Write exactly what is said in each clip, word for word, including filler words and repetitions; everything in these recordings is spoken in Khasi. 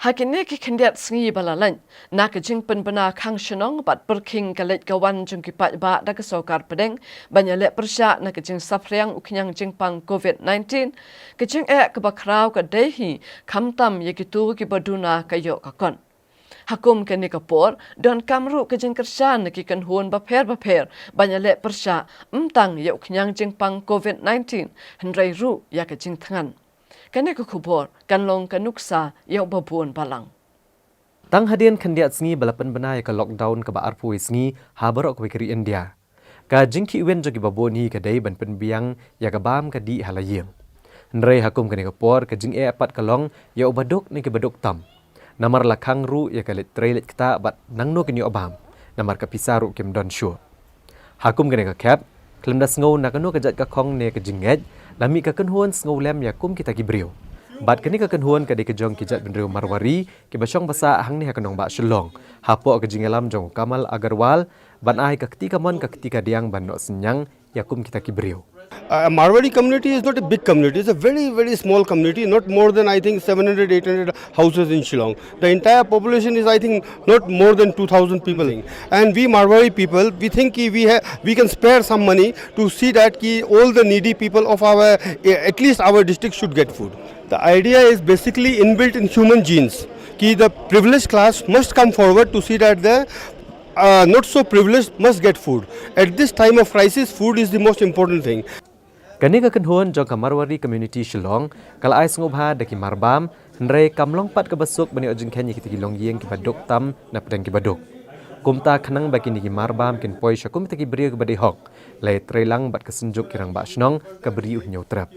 Ha kine ki khyndiat sngi ba la leit, na ka jingpynbna khang shnong bad pyrkhing ka leit ka wan jong ki paidbah da ka sorkar pdeng ban ïaleh pyrshah na ka jingsaphriang u khñiang jingpang covid nineteen, ka jingeh kaba khraw ka dei hi khamtam ïa kito kiba duna ka ïoh ka kot. Ha kum kane ka por, donkam ruh ka jingkyrshan na ki kynhun bapher bapher ban ïaleh pyrshah, ym tang ïa u khñiang jingpang covid nineteen, hynrei ruh ïa ka jingthngan. Kane ka khubor kan long ka nuksa ïa u Babun Balang. Tang hadien khyndiat sngi ba la pynbna ïa ka lockdown kaba arphew sngi ha baroh kawei ka ri India, ka jingkhih win jong kiba bun hi ka dei ban pynbiang ïa ka bam ka dih ha la ïing. Hynrei ha kum kane ka por ka jingeh pat ka long ïa u baduk ne ki baduk tam. Namar la khang ruh ïa ka leit trei leit ktah bad nangno kin ïoh bam, namar ka pisa ruh kim don shuh. Ha kum kane ka khep, khlem da sngew na kano ka jait ka khong ne ka jingngeit, la mih ka kynhun sngewlem ïa kum kita ki briew. Bad kane ka kynhun ka dei ka jong ki jaitbynriew Marwari kiba shong ba sah hangne ha ka nongbah Shillong, hapoh ka jingïalam jong u Kamal Agarwal, ban ai ka kti kamon ka kti kadiang ban noh synñiang ïa kum kita ki briew. A Marwari community is not a big community. It's a very, very small community, not more than, I think, seven hundred, eight hundred houses in Shillong. The entire population is, I think, not more than two thousand people. And we Marwari people, we think ki we, ha- we can spare some money to see that ki all the needy people of our, eh, at least our district should get food. The idea is basically inbuilt in human genes ki the privileged class must come forward to see that the uh, not so privileged must get food. At this time of crisis, food is the most important thing. Kane ka kynhun jong ka Marwari Community Shillong ka la ai sngewbha da ki marbam, hynrei kam long pat kaba suk ban ïoh jingkheiñ ïa kita ki longïing kiba duk tam na pdeng kiba duk. Kumta khnang ba kine ki marbam kin poi sha kum kita ki briew kiba dei hok, la ïatreilang bad ka Synjuk ki Rangbah Shnong ka Bri u Hynñiewtrep.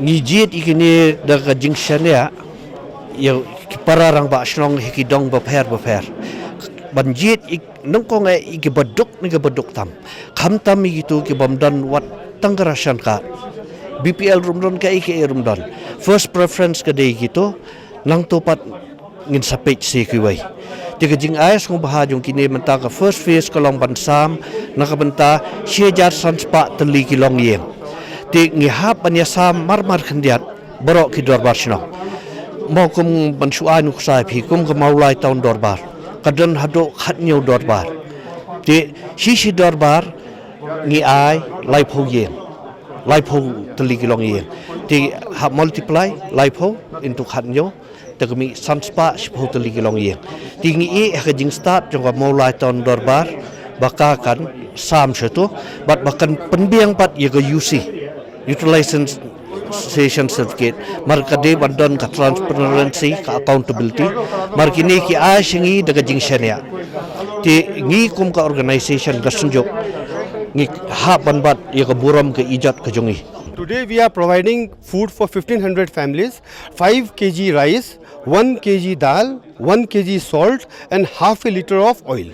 Ngi jied ïa kine da ka jingshaniah ïa ki para rangbah shnong ha ki dong bapher bapher. Ban jied ïa nyngkong eh ïa ki baduk ne ki baduk tam. Khamtam ïa kito ki bym don wat tang ka ration card. B P L ruh ym don, kaei kaei ruh ym don. First preference ka dei ïa kito, nangto pat ngin sa peit sa ïa kiwei. Te ka jingai sngewbha jong kine mynta ka first phase ka long ban sam na ka bynta shi hajar san spah tylli ki longïing. Te ngi hap ban ïasam mar mar khyndiat baroh ki dorbar shnong. Mo kum ban shu ai nuksa ïa phi kum ka Mawlai Town Dorbar, ka don haduh khathynñiew dorbar. Te shi shi dorbar ngi ai laiphew ïing, laiphew tylli ki longïing. Te hap multiply laiphew into khathynñiew, te ka mih san spah shiphew tylli ki longïing. Te ngi ïeh ha ka jingstad jong ka Mawlai Town Dorbar ba ka kan sam shato bad ba kan pynbiang pat ïa ka U C, utilization certificate, mar ka dei ban don ka transparency, ka accountability. Mar kine ki ai sha ngi da ka jingshaniah. Te ngi kum ka organization ka Synjuk ngi hap ban bat ïa ka burom ka ijat ka jong ngi. Today we are providing food for fifteen hundred families, five K G rice, one K G dal, one K G salt and half a liter of oil.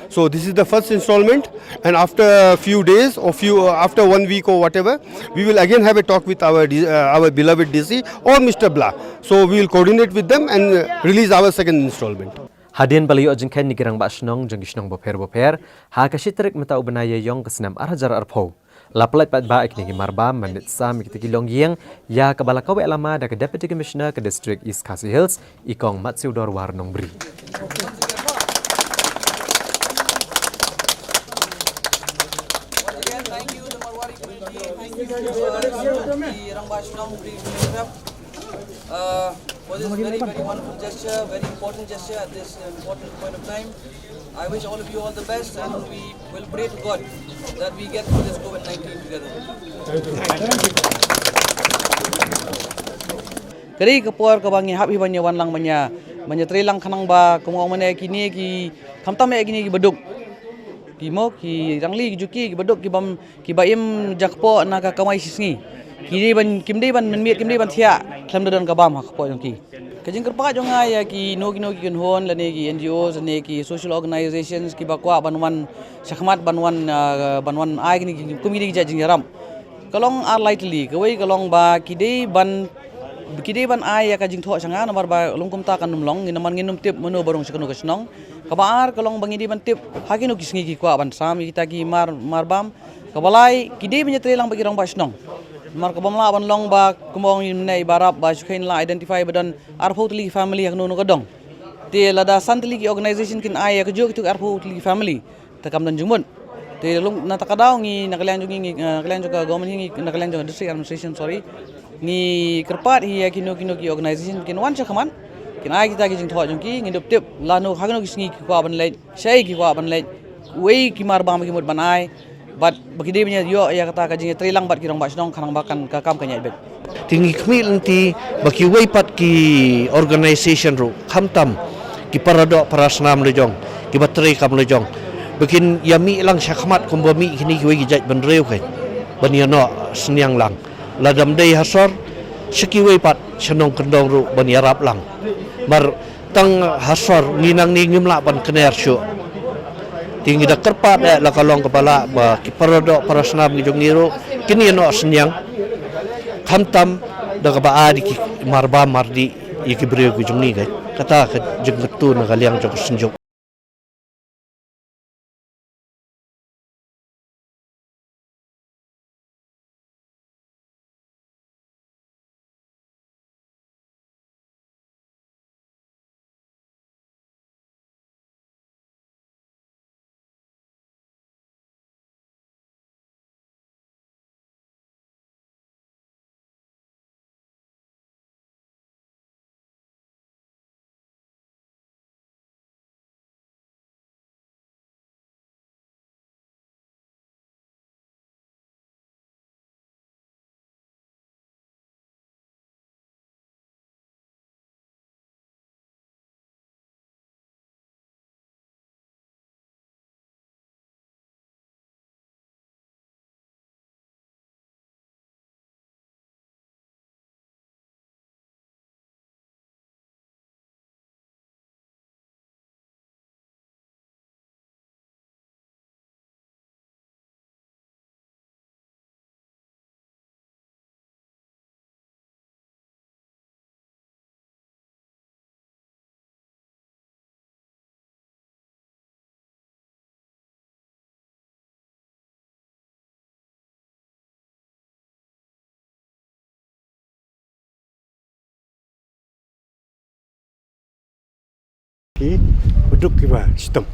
So this is the first installment, and after a few days or few, uh, after one week or whatever, we will again have a talk with our D- uh, our beloved D C or Mister Blah. So we will coordinate with them and uh, release our second installment. Hadien ba la ïoh jingkheiñ na ki rangbah shnong jong ki shnong bapher bapher ha ka shi tarik mynta u bnai Ïaïong ka snem ar hajar arphew, la pyllait paidbah ïa kine ki marbam ban leit sam ïa kita ki longïing, ïa kaba la kaweh lama da ka Deputy Commissioner ka District East Khasi Hills, i Kong Matsiewdorwar Nongbri. Once again, thank you, the Marwari community. Thank you, the Rangbah Shnong Bri Hynñiewtrep, uh, for this very, very wonderful gesture, very important gesture at this important point of time. I wish all of you all the best, and we will pray to God that we get through this COVID nineteen together. Ka dei ka por kaba ngi hap hi ban ïa wan lang ban ïa, ban ïa trei lang khnang ba, kum ong mynne, kine ki, khamtam eh kine ki baduk. Ki mo, ki rangli, ki juki, ki baduk, ki bym, ki ba im jakpoh na ka kamai shisngi. Ki dei ban, kim dei ban mynmiet, kim dei ban thiah khlem da don ka bam ha kpoh jong ki. Ka jingkyrpad jong nga ïa kino kino ki kynhun lane ki N G Os lane ki social organizations kiba kwah ban wan shakhmat, ban wan, ah, ban wan ai kine ki, kum kine ki jait jingïarap, ka long ar lai tylli. Kawei ka long ba ki dei ban, ki dei ban ai ïa ka jingthoh sha nga, namar ba long kumta kan ym long, namar ngin ym tip mano ba rung sha kano ka shnong. Kaba ar ka long ba ngi dei ban tip ha kino ki sngi ki kwah ban sam ïa kita ki mar, marbam. Kaba lai, ki dei ban ïa trei lang bad ki rangbah shnong. Namar ka bym lah ban long ba kumba ong ïa mynne i Bah Rap ba shu kheiñ la identify ba don arphew tylli ki family ha kano kano ka dong. Te lada san tylli ki organization kin ai ïa kajuh kito ki arphew tylli ki family, te kam don jingmut. Te long na kata ka daw ngi na ka liang jong ngi, ngi, eh, na ka liang jong ka government hi ngi, na ka liang jong ka district administration, sorry, ngi kyrpad hi ïa kino kino ki organization kin wan sha khmat, kin ai kita ki jingthoh jong ki. Ngin dup tip lano ha kano ki sngi ki kwah ban leit, shaei ki kwah ban leit, uei ki marbam ba ki mut ban ai, bad ba ki dei ban ïoh ïa kata ka jingïatreilang bad ki rangbah shnong khnang ba kan ka kam kan ïaid beit. Te ngi khmih lynti ba kiwei pat ki organization ruh, khamtam ki paradoh parasnam la jong, kiba treikam la jong, ba kin ïa mih lang sha khmat kumba mih kine kiwei ki jaitbynriew kein, ban ïa noh synñiang lang. Lada ym dei ha sor, sha kiwei pat sha nongkyndong ruh ban ïarap lang. Namar tang ha sor ngi nangne ngim lah ban kner shuh. Te ngi da kyrpad eh la ka long kaba lah ba ki paradoh parasnam ki jong ngi ruh kin ïa noh synñiang, khamtam da kaba ai da ki marbam mardih ïa ki briew ki jong ngi, ka, kata ka jingkyntu na ka liang jong ka Synjuk. Ki, beduk kiba shitom.